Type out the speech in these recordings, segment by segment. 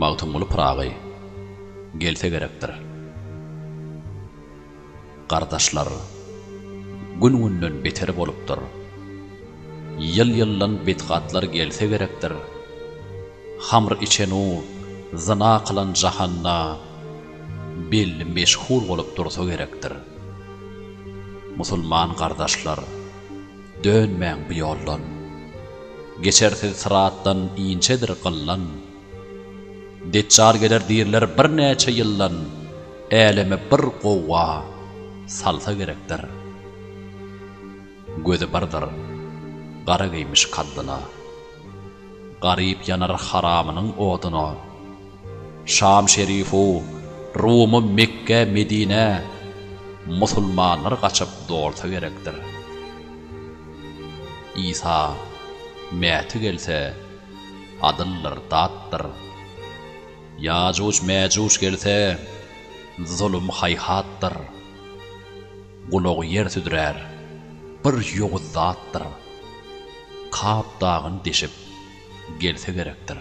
Magtymguly Pyragy gelse gerekdir. Gardaşlar, gün-günden beter bolupdyr. Ýyl-ýyldan betgatlar gelse gerekdir. Hamr içen-u zyna kylan jahanda belli meşhur bolup dursa gerekdir. Musulman gardaşlar, dönmäň bu ýoldan. Geçersiz syratdan inçedir gyldan. Deçjal geler diýrler birnäçe ýyldan, Äleme bir gowga salsa gerekdir. Gözi birdir, gara geýmiş kaddyna. Garyp ýanar haramynyň oduna. Şam şerifu, Rumy, Mekge, Medinä musulmanlar gaçyp dolsa gerekdir. Isa, Mäti gelse, adyldyr, datdyr. Ýajuj-mäjuj gelse, zulum haýhatdyr. Gulagy ýer südrär, bir ýowuz zatdyr. Kap dagyny deşip, gelse gerekdir.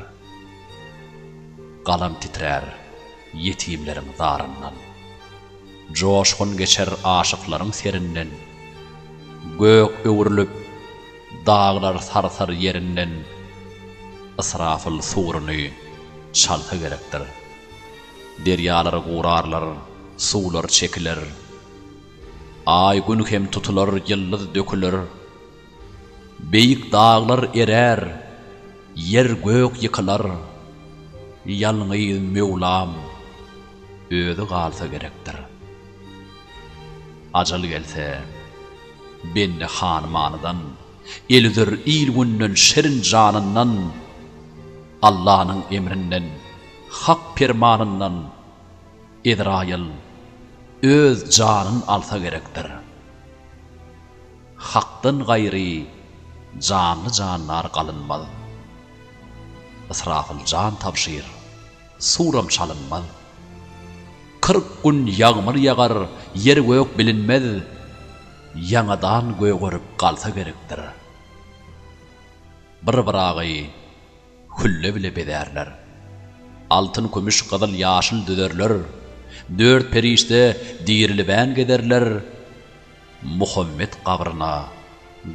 Galam titrär ýetimleriň zaryndan. Joşgun geçer aşyklaryň serinden. Gök öwrülip, daglar sarsar ýerinden. Ysrafyl suruny çalsa gerekdir. Derýalar gurarlar, suwlar çekiler. Aý-Gün hem tutular, ýyldyz döküler. Beýik daglar erär, ýer-gök ýykylar. Ýalňyz Möwlam özi galsa gerekdir. Ajal gelse, bende hany-manydan, El üzer il-günden, şirin janyndan, Allanyň emrinden, Hak permanyndan Ezraýyl öz janyn alsa gerekdir. Hakdan gaýry janly-jandar galynmaz. Ysrafyl jan tabşyr, suram çalynmaz. 40 gün ýagmyr ýagar, ýer-gök bilinmez, Ýaňadan gögerip galsa gerekdir. Bir-biragy hülle bile bezärler. Altyn, kümüş, gyzyl, ýaşyl düzerler. Dört perişde dirilibän gezerler. Muhammet gabryna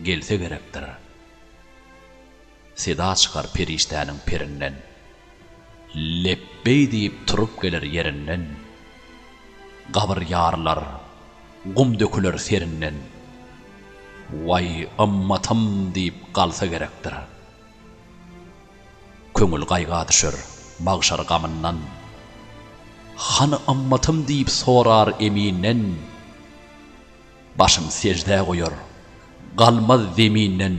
gelse gerekdir. Seda çykar perişdäniň perinden. Lepbeý diýip turup geler ýerinden. Gabyr ýarylar, gum döküler serinden. Waý, ymmatym diýip galsa gerekdir. Köňül gaýga düşer magşar gamyndan. Hany ymmatym diýip sorar eminden. Başyn seždä goýar, galmaz zeminden.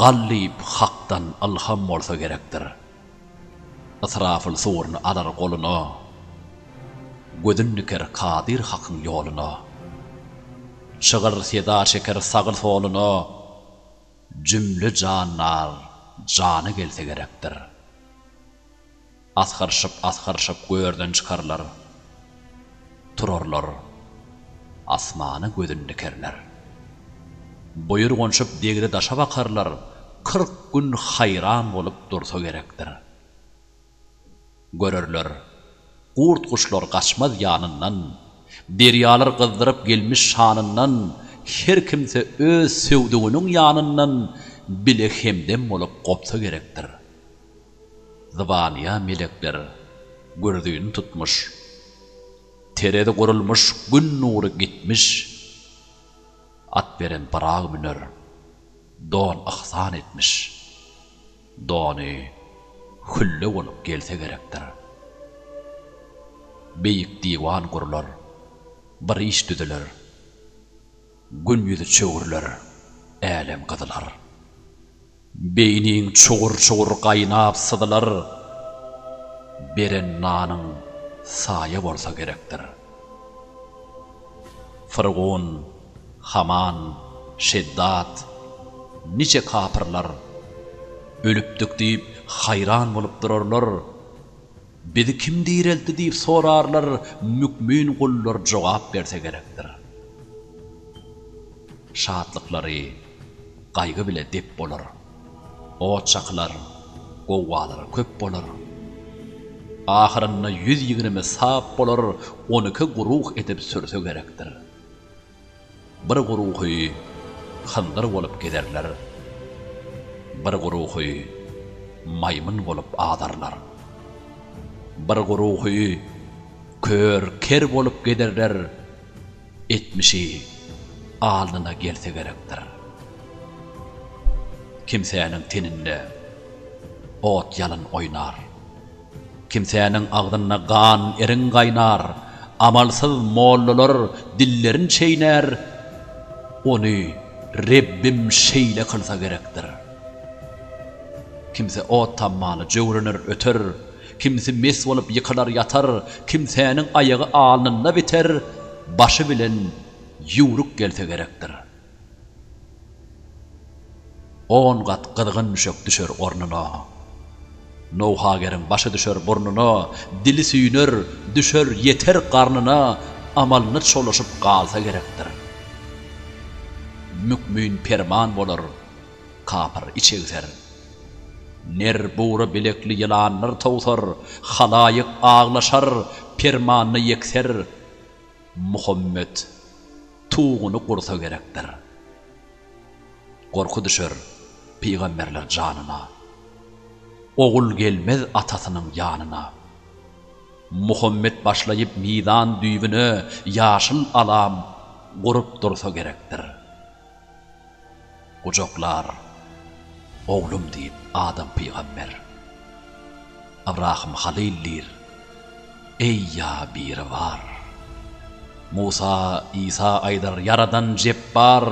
Gal diýip Hakdan ylham bolsa gerekdir. Ysrafyl suruny alar goluna. Gözün diker Kadyr Hakyň ýoluna. Çygyr seda çeker sagy-soluna. Jümle jandar jana gelse gerekdir. Asgyryşyp-asgyryşyp görden çykarlar. Turarlar, asmana gözün dikerler. Buýur gonşup degre daşa bakarlar, 40 gün haýran bolup dursa gerekdir. Görerler, gurt-guşlar gaçmaz ýanyndan, Derýalar gyzdyryp gelmiş şanyndan, Her kimse öz söwdüginiň ýanyndan Bile hemdem bolup gopsa gerekdir. Zybanyýa melekler gürzüni tutmuş, Terezi gurulmuş, gün nury gitmiş, At beren Byrag müner, don yhsan etmiş. Dony hülle bolup gelse gerekdir. Beýik diwan gurlar, bir iş düzüler. Gün ýüzi çöwrüler, älem gyzylar. Beýniň çugur-çugur gaýnap syzylar. Beren nanyň saýa bolsa gerekdir. Fyrgun, Haman, Şeddat, niçe kapyrlar, Ölüpdik diýip, haýran bolup durarlar. Bizi kim direltdi diýip sorarlar, Mükmin gullar jogap berse gerekdir. Şatlyklary gaýgy bile dep bolar. Ot çakylar, gowgalar köp bolar. Ahyrynda 120 sap bolar, on iki guruh edip sürse gerekdir. Bir guruhy hyndyr bolup gezerler, bir guruhy maýmyn bolup azarlar. Bir guruhy kör, ker bolup gezerler, etmişi alnyna gelse gerekdir. Kimsäniň teninde ot-ýalyn oýnar. Kimsäniň agzynda gan eriň gaýnar, Amalsyz mollalar dillerin çeýnär, Ony Rebbim şeýle kylsa gerekdir. Kimse ot tammany jöwrener öter, Kimsi mes bolup ýykylar ýatar, Kimsäniň aýagy alnynda biter, Başy bilen ýüwrük gelse gerekdir. On gat gyzgyn düşek düşer ornuna. Nowhageriň başy düşer burnuna, Dili süýner, düşer, ýeter garnyna, Amalyna çolaşyp galsa gerekdir. Mükmün perman bolar, kapyr iç egser. Ner bugra bilekli ýylanlar towsar, Halaýyk aglaşar, permanda ýekser. Muhammet tuguny gursa gerekdir. Gorky düşer pygamberler janyna. Ogul gelmez atasynyň ýanyna. Muhammet başlaýyp mizan düýbüne ýaşyl alam gurup dursa gerekdir. Gujaklar, Oglum diýip Adam pygamber. Ybrahym Halyl diýr, Eý ýa Biribar. Musa, Isa aýdar, Ýaradan Jepbar,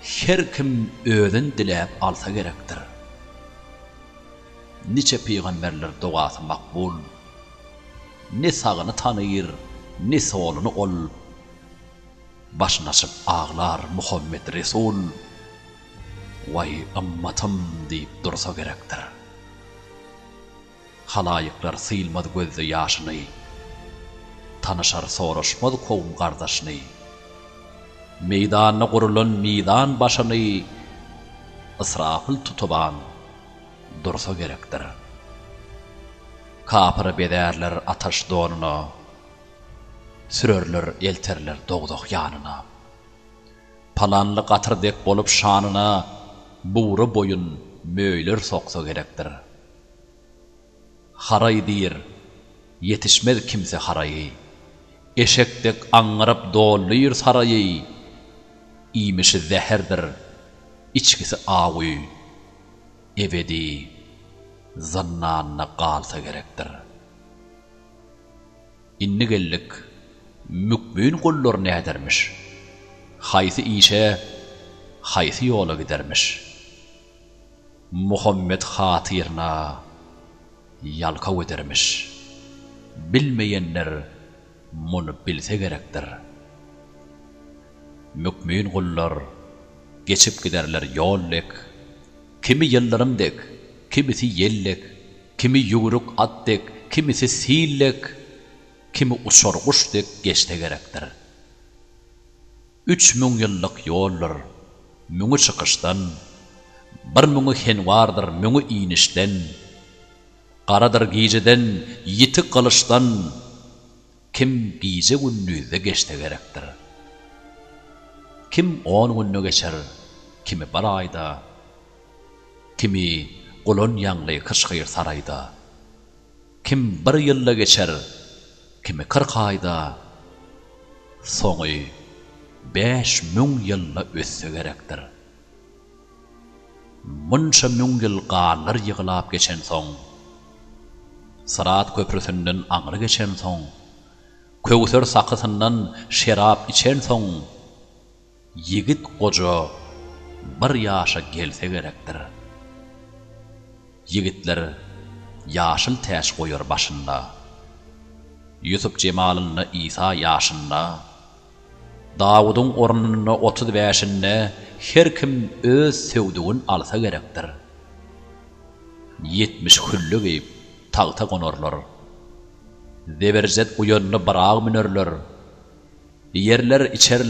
Her kim özün diläp alsa gerekdir. Niçe pygamberler dogasy makbul, Ne sagyny tanyr, ne soluny ol. Başyn açyp aglar Muhammet Resul, Waý ymmatym diýip dursa gerekdir. Halaýyklar sylmaz gözde ýaşyny, Tanyşar soraşmaz kowum gardaşyny. Meýdanda gurulan mizan başyny Israfyl tutuban dursa gerekdir. Kapyry bezärler ataş donuna, Sürerler, elterler dowzah ýanyna. Palanly gatyr dek bolup şanyna Bugra boýun möýler soksa gerekdir. Haraý diýr, ýetişmez kimse haraýy. Eşek dek aňňyryp doldyr saraýy. Iýmişi zäherdir, içgisi awy. Ebedi zyndanda galsa gerekdir. Indi geldik, mükmin gullar nädermiş? Haýsy işe, haýsy ýola gidermiş? Muhammet hatyryna ýalkaw edermiş. Bilmeýenler muny bilse gerekdir. Mükmin gullar geçip giderler ýol dek, Kimi ýyldyrym dek, kimisi ýel dek, Kimi ýüwrük at dek, kimisi sil dek, kimi uçar guş dek geçse gerekdir. 3000 ýyllyk ýoldur, müňi çykyşdan, bir müňi henwardyr, müňi inişden, garadyr gijeden, ýiti gylyçdan, kim gije-gündizde geçse gerekdir. Kim on günde geçer, kimi bir aýda, Kimi gulan ýaňly kyşgyr saraýda, Kim bir ýylda geçer, kimi 40 aýda, Soňy 5000 ýylda ötse gerekdir. Munça müň ýyl ganlar ýyglap geçensoň, Syrat köprüsinden aňry geçensoň, Köwser sakysyndan şerap içensoň, Ýigit goja bir ýaşa gelse gerekdir. Ýigitler ýaşyl täç goýar başynda. Ýusup jemalynda Isa ýaşynda. Dawudyň ornunda 30 bäşinde her kim öz söwdügin alsa gerekdir. 70 hülle geýip tagta gonarlar. Zeberjet uýanyna byrag münerler. Iýerler, içerler.